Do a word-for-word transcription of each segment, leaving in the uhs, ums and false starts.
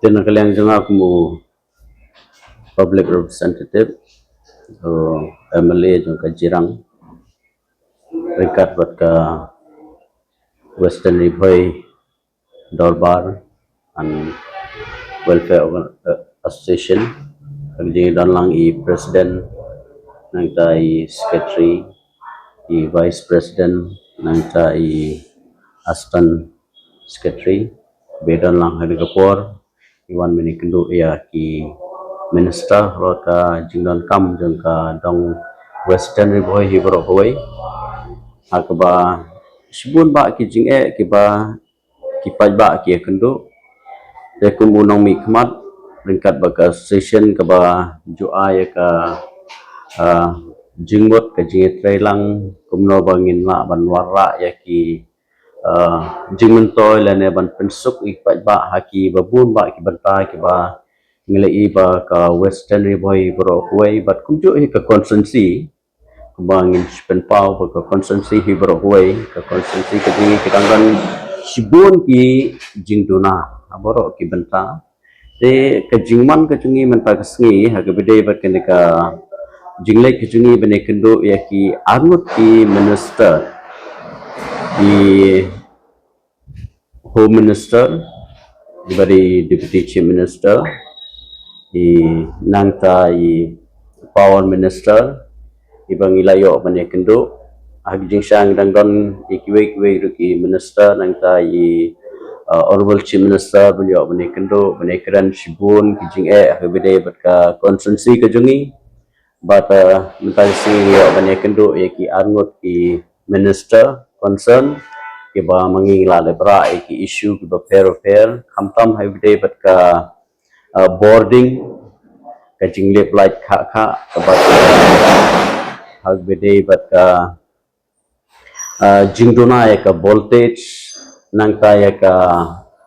Te na ka liang jong nga kum u public representative, u M L A jong ka Jirang, ryngkat bad ka Western Ri Bhoi Dorbar and Welfare Organ-, eh, Association, ka jingdon lang i president, nangta i secretary, i vice president, nangta i assistant secretary, ba don lang ha kane ka por, i wan ban ïakynduh ïa ki minister halor ka jingdonkam jong ka dong Western Ri Bhoi hi baroh kawei. Ha kaba shibun bah ki jingeh kiba ki paidbah ki ïakynduh. Te kum u nongmihkhmat, ryngkat bad ka association kaba ju ai ïa ka, ah, jingmut, ka jingïatreilang kumno ba ngin lah ban wanrah ïa ki, ah, jingmyntoi lane ban pynsuk ïa ki paidbah ha kiba bun bah ki bynta kiba ngi la ïohi ba ka Western Ri Bhoi baroh kawei bad kumjuh hi ka constituency, kumba ngin sa pynpaw ba ka constituency hi baroh kawei, ka constituency ka jong ngi ka dang don shibun ki jingduna ha baroh ki bynta. Te ka jingman ka jong ngi mynta ka sngi ha kaba ïadei bad kane ka jingleit ka jong ngi ban ïakynduh ïa ki arngut ki minister, i Home Minister, i ba dei Deputy Chief Minister, i nangta i Power Minister, i ba ngi la ïoh ban ïakynduh. Ha ka jingshisha dang don i kiwei kiwei ruh ki minister, nangta i, uh, Honorable Chief Minister, ban ïoh ban ïakynduh, ban ïakren shibun ki jingeh ha kaba ïadei bad ka constituency ka jong ngi. Bad, uh, mynta ka sngi ngi ïoh ban ïakynduh ïa ki arngut ki minister concern, kiba ma ngi la leh bha ïa ki issue kiba pher bapher, khamtam ha kaba ïadei bad ka, uh, bording, ka jinglip light khah khah, kaba ha kaba ïadei bad ka, uh, jingduna ïa ka voltage, nangta ïa ka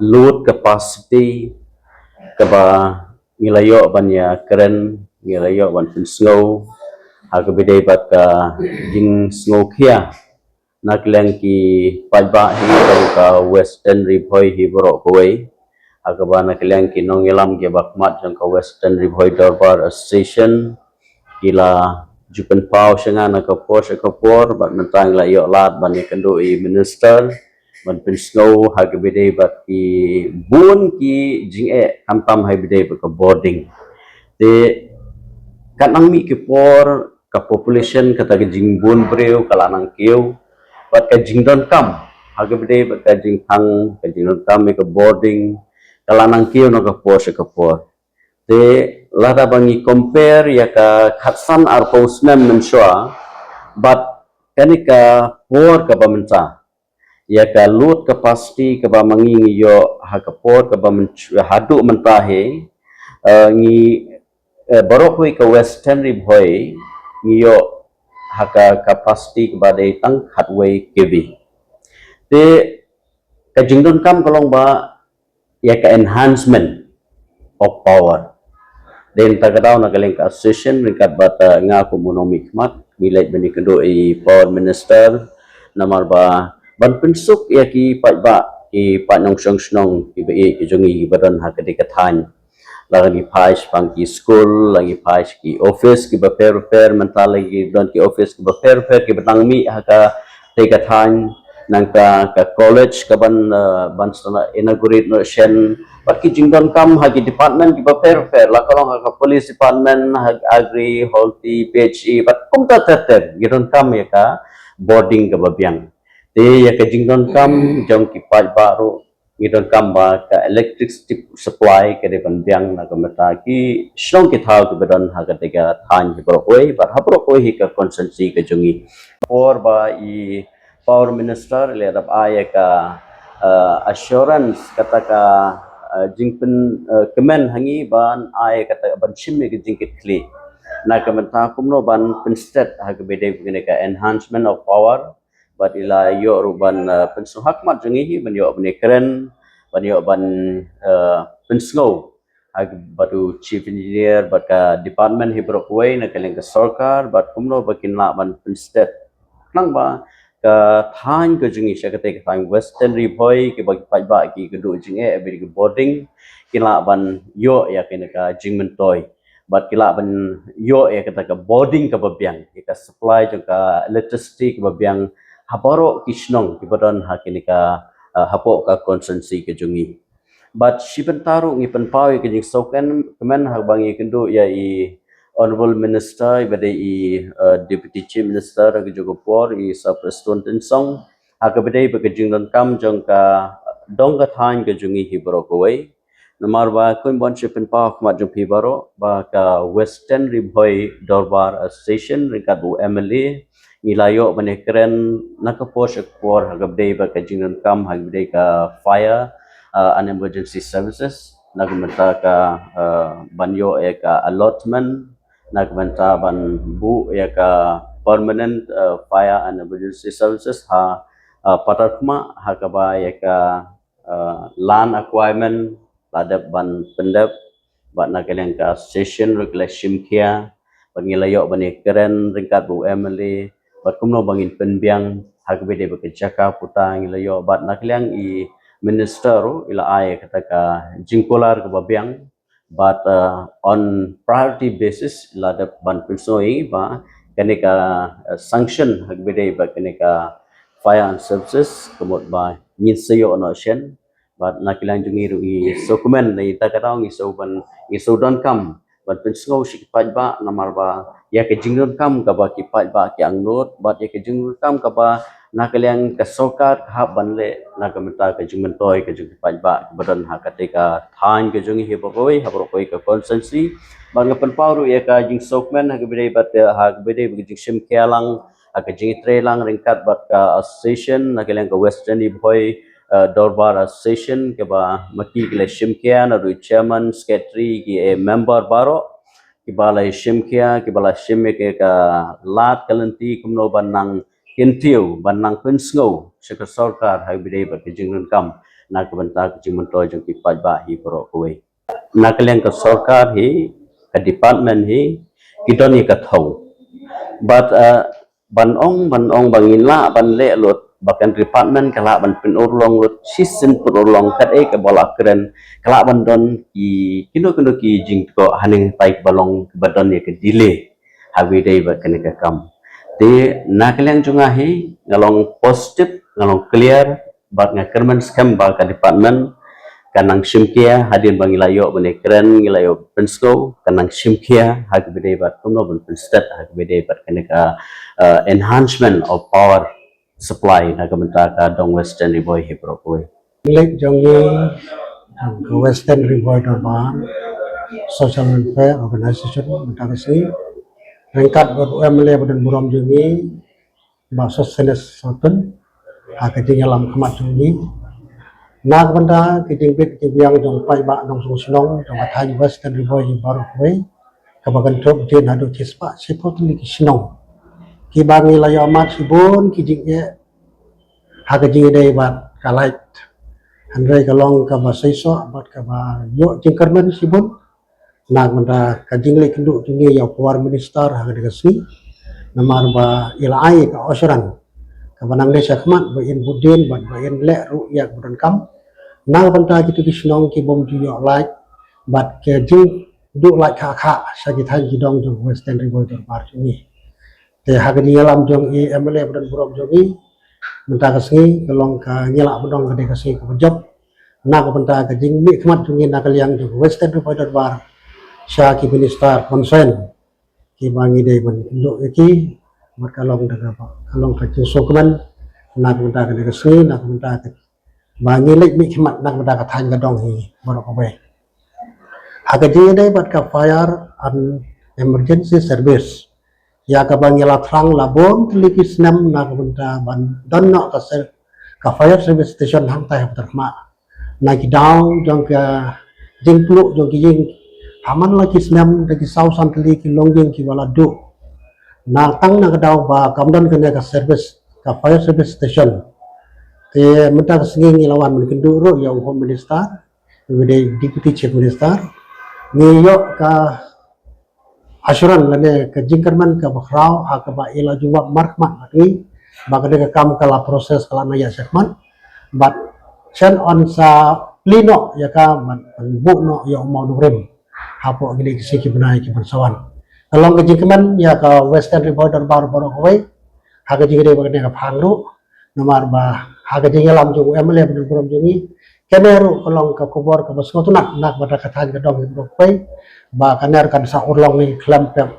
load capacity, kaba ngi la ïoh ban ïakren, ngi la ïoh ban pynsngew ha kaba ïadei bad ka jingsngew khia na ka liang ki paidbah hi jong ka Western Ri Bhoi hi baroh kawei. Ha kaba na ka liang ki nongïalam kiba khmat jong ka Western Ri Bhoi Dorbar Association, ki la ju pynpaw sha nga na ka por sha ka por, bad mynta ngi la ïoh lad ban ïakynduh i minister ban pynsngew ha kaba ïadei bad ki bun ki jingeh, khamtam ha kaba ïadei bad ka bording. Te katba nang mih ki por, ka population, kata ka jingbun briew ka la nang kiew, bad ka jingdonkam ha kaba ïadei bad ka jingthang, ka jingdonkam ïa ka bording ka la nang kiew na ka por sha ka por. Te lada ba ngi compare ïa ka khatsan arphew snem mynshuwa bad kane ka por kaba mynta, ïa ka load capacity kaba ma ngi ngi ïoh ha ka por kaba mynsh-, haduh mynta hi, eh, ngi, eh, baroh kawei ka Western Ri Bhoi ngi ïoh ha ka capacity kaba dei tang khatwei K V. Te ka jingdonkam ka long ba ïa ka enhancement of power. Dei na kata ka daw na ka liang ka association ryngkat bad, eh, nga kum u nongmihkhmat, ngi leit ban ïakynduh i Power Minister, namar ba ban pynsuk ïa ki paidbah, ki paid nongshong shnong kiba ïeit ki jong ngi kiba don ha katei ka thaiñ. La ngi phai shaphang ki skul, la ngi phai sha ki office kiba pher bapher, mynta la ngi don ki office kiba pher bapher kiba nang mih ha katei ka thaiñ, nangta ka college kaban, eh, ban sa inaugurate noh shen, bad ki jingdonkam ha ki department kiba pher bapher, la ka long ha ka police department, ha agri, horti, P H E, bad kumta ter ter, ki donkam ïa ka bording kaba biang. Te ïa ka jingdonkam jong ki paidbah ruh ngi donkam ba ka electricity supply ka dei ban biang na ka bynta ki shnong ki thaw kiba don ha katei ka thaiñ hi baroh kawei, bad ha baroh kawei hi ka constituency ka jong ngi. Por ba i Power Minister i la dep ai ïa ka, eh, assurance, kata ka, eh, jingpyn, eh, kmen ha ngi ban ai kata ban shim ïa ka jingkitkhlieh na ka bynta kumno ban pynstet ha kaba ïadei bad kane ka enhancement of power, bad i la ïoh ruh ban, eh, pynsngew ha khmat jong ngi hi, ban ïoh ban ïakren, ban ïoh ban, eh, pynsngew ha bad u Chief Engineer bad ka department hi baroh kawei na ka liang ka sorkar, bad kumno ba kin lah ban pynstet. Khnang ba ka thaiñ ka jong ngi sha kata ka thaiñ Western Ri Bhoi, kiba ki paidbah ki kynduh jingeh, bad ki bording, ki lah ban ïoh ïa kane ka jingmyntoi. Bad ki lah ban ïoh ïa kata ka bording kaba biang, ïa ka supply jong ka electricity kaba biang, ha baroh ki shnong kiba don ha kane ka, uh, hapoh ka constituency ka jong ngi. Bad shi bynta ruh ngi pynpaw ïa ka jingsngewkmen, kmen haba ngi kynduh ïa i Honorable Minister, iba dei i, uh, Deputy Chief Minister ha ka juh ka por, i Sir Prestone Tynsong, ha kaba dei bad ka jingdonkam jong ka dong ka thaiñ ka jong ngi hi baroh kawei. Namar ba kumba ngi shu pynpaw ha khmat jong phi baroh, ba ka Western Ri Bhoi Dorbar Association, ryngkat bad u M L A, ngi la ïoh ban ïakren na ka por sha ka por, ha kaba dei bad ka jingdonkam, ha kaba dei ka fire, uh, and emergency services, na ka bynta ka, uh, ban ïoh ïa ka allotment, na ka bynta ban buh ïa ka permanent, uh, fire and emergency services ha, uh, Patharkhmah, ha kaba ïa ka, uh, land acquirement la dep ban pyndep, bad na ka liang ka association ruh ki la shim khia, bad ngi la ïoh ban ïakren ryngkat bad u M L A, bad kumno ba ngin pynbiang ha kaba dei bad ka jaka puta ngi la ïoh, bad na ka liang i minister ruh i la ai kata ka jingkular kaba biang, bad, uh, on priority basis la dep ban pynsngew ïa ngi ba kane ka, uh, sanction ha kaba dei bad kane ka fire and services, ka mut ba ngin sa ïoh noh shen, bad na ka liang jong ngi ruh ngi sngewkmen, na ïa kata ka daw ngi sngewban, ngi sngewdonkam ban pynsngew sha ki paidbah, namar ba ïa ka jingdonkam kaba ki paidbah ki angnud, bad ïa ka jingdonkam kaba na ka liang ka sorkar ka hap ban leh na ka bynta ka jingmyntoi ka jong ki paidbah kiba don ha kata ka thaiñ ka jong ngi hi baroh kawei, ha baroh kawei ka constituency. Bad nga pynpaw ruh ïa ka jingsngewkmen ha kaba dei bad, ha kaba dei bad ka jingshim khia lang, ha ka jingtrei lang ryngkat bad ka association, na ka liang ka Western Ri Bhoi, uh, Dorbar Association, kaba ma ki ki la shim khia, naduh chairman, secretary, ki, eh, member baroh, kiba la shim khia, kiba la shim ïa ka lad ka lynti kumno ban nang kyntiew, ban nang pynsngew sha ka sorkar ha kaba dei bad ka jingdonkam na ka bynta ka jingmyntoi jong ki paidbah hi baroh kawei. Na ka liang ka sorkar hi, ka department hi, ki don ïa ka thong. Bad, uh, ban ong, ban ong ba ngin lah ban leh lut, ba ka department ka lah ban pynurlong lut shisien, pynurlong kaei kaba la kren, ka lah ban don ki, kino kino ki jingthoh haneng hangtai kaba long, kaba don ïa ka delay ha kaba dei bad kane ka kam. Te na ka liang jong nga hi, nga long positive, nga long clear, bad nga kyrmen skhem ba ka department ka nang shim khia, hadien ba ngi la ïoh ban ïakren, ngi la ïoh pynsngew, ka nang shim khia ha kaba dei bad kumno ban pynstet ha kaba dei bad kane ka, uh, enhancement of power supply na ka bynta ka dong Western Ri Bhoi hi baroh kawei. Leit jong ngi, jong ka Western Ri Bhoi Dorbar Social Welfare Organization, mynta ka sngi, ryngkat bad u M L A ba donburom jong ngi, Bah Sosthenes Sohtun, ha ka jingïalam khmat jong ngi, na ka bynta ka jingbit jingbiang jong paidbah nongshong shnong jong ka thaiñ Western Ri Bhoi baroh kawei, kaba kynthup jin haduh shispah shiphew tylli ki shnong, kiba ngi la ïohmad shibun ki jingeh ha ka jingïadei bad ka lait. Hynrei ka long kaba seisoh bad kaba ïoh jingkyrmen shibun. Na ka bynta ka jingleit kynduh jong ngi ïa u Power Minister ha kane ka sngi, namar ba i la ai ka assurance kaba nang dei shakhmat ba in bud dien bad ba in leh ruh ïa kaba donkam na ka bynta kito ki shnong ki bym ju ïoh lait bad ka jingduh lait kha kha sha ki thaiñ ki dong jong Western Ri Bhoi Dorbar jong ngi. Te ha ka jingïalam jong i M L A ba donburom jong ngi, mynta ka sngi ka long ka, ngi lah ban ong ka dei ka sngi kaba jop na ka bynta ka jingmihkhmat jong ngi na ka liang jong Western Ri Bhoi Dorbar sha ki minister concern, kiba ngi dei ban kynduh ïa ki. Bad ka long da kaba, ka long ka jingsngewkmen na ka bynta ka dei ka sngi, na ka bynta ka ba ngi leit mihkhmat na ka bynta ka thaiñ ka dong hi baroh kawei. Ha ka jingïadei bad ka fire and emergency service, ïa kaba ngi la thrang la bun tylli ki snem na ka bynta ban don noh ka ser-, ka fire service station hangtai ha Patharkhmah. Na ki daw jong ka jingpluh jong ki ïing, ha man la ki snem da ki saw san tylli ki longïing kiba la duh. Na tang na ka daw ba kam don kane ka service, ka fire service station. Te mynta ka sngi ngi la wan ban kynduh ruh ïa u Home Minister, u dei Deputy Chief Minister. Ngi ïoh ka assurance lane ka jingkyrmen kaba khraw ha kaba i la jubab markhmat bad ngi Ba kane ka kam ka la process ka la nang ïaid shakhmat. Bad shen yn sa plie noh ïa ka ban, ban buh noh ïa u mawnongrim hapoh kine ki sngi ki bnai ki ban sa wan. Ka long ka jingkmen ïa ka Western Ri Bhoi Dorbar baroh kawei ha ka jingïadei bad kane ka phang ruh. Namar ba ha ka jingïalam jong u M L A ba don burom jong ngi, kane ruh ka long ka khubor kaba sngewtynnat na ka bynta ka thaiñ ka dong hi baroh kawei, ba kane ruh kan sa urlong hi khlem pep.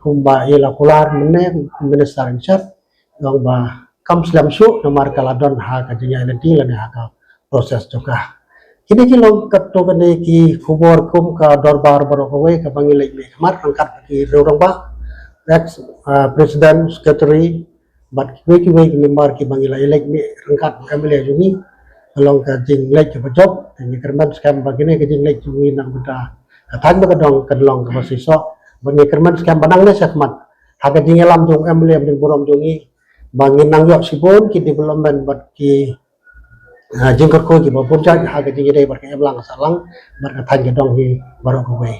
Kumba i la kular mynne Minister in charge, long ba kam slem shuh namar ka la don ha ka jingïaid lynti lane ha ka process jong ka. Kine ki long katto katne ki khubor kum ka dorbar baroh kawei kaba ngi leit mih khmat ryngkat ki riew rangbah, ex, ah, president, secretary, bad kiwei kiwei ki member kiba ngi la ïaleit mih ryngkat M L A jong ngi. Ka long ka jingleit kaba jop, te ngi kyrmen skhem ba kane ka jingleit jong ngi na ka bynta ka thaiñ bad ka dong kan long kaba shisha. Bad ngi kyrmen skhem ba nangne shakhmat ha ka jingïalam jong M L A ba don burom jong ngi, ba ngin nang ïoh shibun ki development bad ki, ah, jingkyrkhu kiba bun jait ha ka jingïadei bad ka imlang ka sahlang bad ka thaiñ ka dong hi baroh kawei.